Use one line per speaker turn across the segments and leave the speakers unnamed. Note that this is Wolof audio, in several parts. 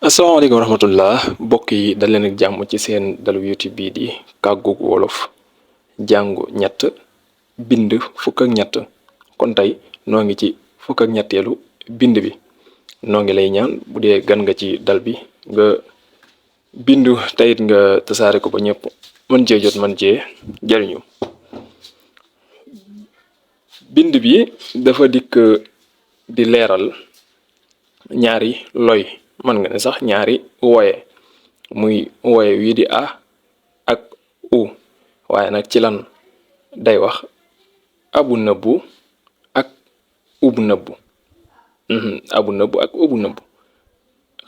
asalaamaaleykum wa rahmatullah mbokk yi dal leen ak jàmm ci seen dalu YouTube bii di kàggug wolof jàngu ñett bind fukk ak ñett kon tey noo ngi ci fukk ak ñetteelu bind bi noo ngi lay ñaan bu dee gan nga ci dal bi nga bindu teyit nga tasaare ko ba ñëpp mën cee jot mën cee jariñu. bind bi dafa dikk di leeral ñaari loy man nga ne sax ñaari wooye muy wooye wii di a ak u waaye nag ci lan day wax abu nëbbu ak ubu nëbbu abu nëbbu ak ubu nëbbu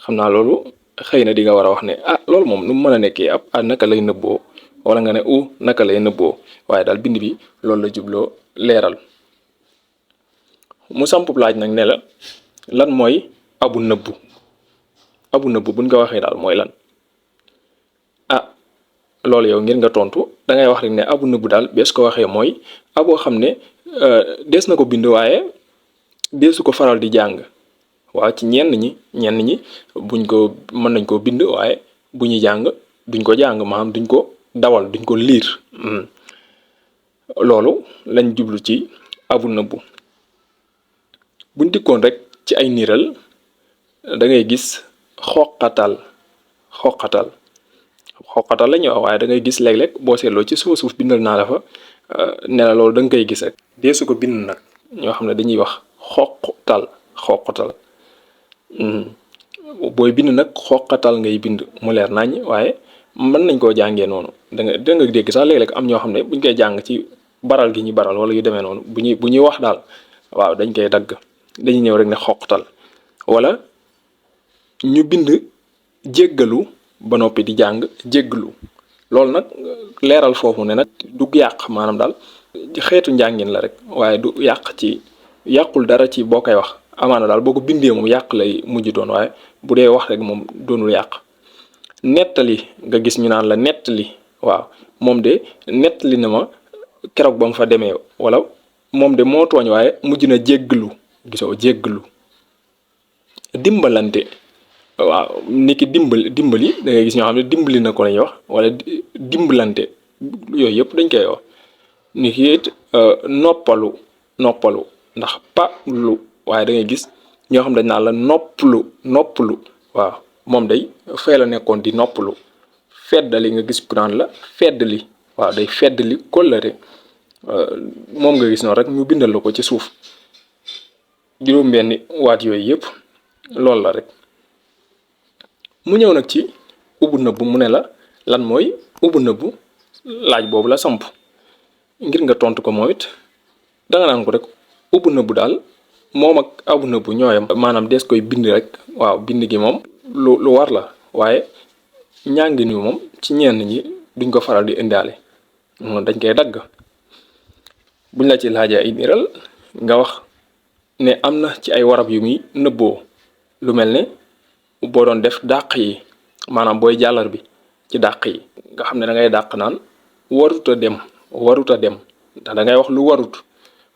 xam naa loolu xëy na di nga war a wax ne loolu moom nu mu mën a nekkee ab a naka lay nëbboo wala nga ne u naka lay nëbboo waaye daal bind bi loolu la jubloo leeral. mu sampub laaj nag ne la lan mooy abu nëbbu buñ ko waxee daal mooy lan loolu yow ngir nga tontu dangay wax rek ne abu nëbbu daal bees ko waxee mooy aboo xam ne des na ko bind waaye deesu ko faral di jàng. waaw ci ñenn ñi buñ ko mën nañ koo bind waaye bu ñuy jàng duñ ko jàng maanaam duñ ko dawal duñ ko liir loolu lañ jublu ci abu nëbbu. buñ dikkoon rek ci ay niiral da ngay gis xoqatal la ñuy wax waaye da ngay gis léeg-léeg boo seetloo ci suuf bindal naa la fa ne la loolu da nga koy gis rek deesu ko bind nag ñoo xam ne dañuy wax xoqatal booy bind nag xoqatal ngay bind mu leer nañ waaye mën nañ koo jàngee noonu da nga dégg sax léeg-léeg am ñoo xam ne buñ koy jàng ci baral gi ñu baral wala yu demee noonu bu ñuy wax daal waaw dañ koy dagg dañuy ñëw rek ne xoqatal wala ñu bind jéggalu ba noppi di jàng jéggalu loolu nag leeral foofu ne nag du yàq maanaam daal xeetu njàngin la rek waaye du yàqul dara ci boo koy wax amaana daal boo ko bindee moom yàq lay mujj doon waaye bu dee wax rek moom doonul yàq. nettali nga gis ñu naan la nettali waaw moom de nettali na ma keroog ba mu fa demee wala moom de moo tooñ waaye mujj na jéggalu gisoo jéggalu. dimbalante waaw niki dimbali da ngay gis ñoo xam ne dimbali na ko lañuy wax wala dimbalante yooyu yëpp dañ koy wax niki it noppalu ndax lu waaye da ngay gis ñoo xam dañ naan la noppalu waaw moom day fee la nekkoon di noppalu. feddali nga gis ku naan la feddali waaw day feddali kóllëre moom nga gis noonu rek ñu bindal la ko ci suuf juróom-benni waat yooyu yëpp loolu la rek. mu ñëw nag ci ubu nëbbu mu ne la lan mooy ubu nëbbu laaj boobu la samp ngir nga tontu ko moom it danga naan ko rek ubu nëbbu daal moom ak abu nëbbu ñooyam maanaam des koy bind rek waaw bind gi moom lu war la waaye njàngin wi moom ci ñenn ñi duñ ko faral di indaale dañ koy dagg. buñ la ci laajee ay niral nga wax ne am na ci ay warab yu muy nëbboo lu mel ne boo doon def dàq yi maanaam booy jàllar bi ci dàq yi nga xam ne da ngay dàq naan waruta dem ndax da ngay wax lu warut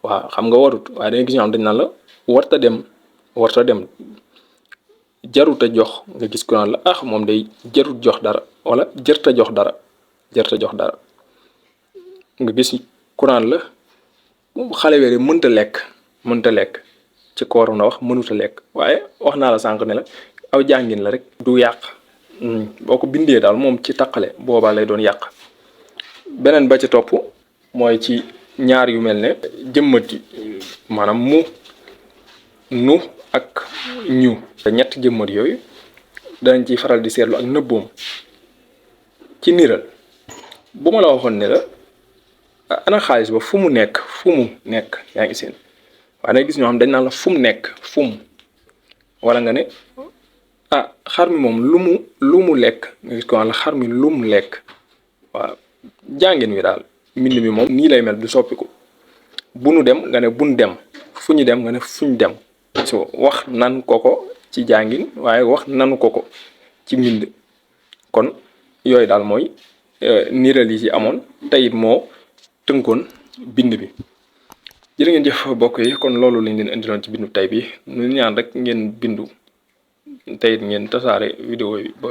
waaw xam nga warut waaye da ngay gis ñoo xam dañ naan la warta dem jaruta jox nga gis ku naan la moom day jarut jox dara wala jërta jox dara nga gis ku naan la xale wéere mënta lekk ci ko waroon a wax mënuta lekk waaye wax naa la sànq ne la aw jàngin la rek du yàq boo ko bindee daal moom ci taqale boobaa lay doon yàq. beneen ba ci topp mooy ci ñaar yu mel ne jëmmati maanaam mu nu ak ñu ñett jëmmat yooyu danañ ciy faral di seetlu ak nëbboom ci niral. bu ma la waxoon ne la ana xaalis ba fu mu nekk yaa ngi seen waaye nag gis ñoo xam dañ naan la fu mu nekk wala nga ne xar mi moom lu mu lekk nga gis ko la xar mi lu mu lekk waaw jàngin wi daal mbind mi moom nii lay mel du soppiku. bu nu dem nga ne bun dem fu ñu dem nga ne fuñ dem so wax nan ko ci jàngin waaye wax nanu ko ci mbind kon yooyu daal mooy niiral yi ci amoon teyit moo tënkoon bind bi. jërë ngeen jëf bokk yi kon loolu lañ leen indiloon ci bindu tay bi ñu ñaan rek ngeen bindu te it ngeen tasaare vidéo yi ba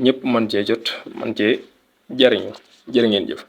ñëpp man cee jot man cee jariñu jërë ngeen jëf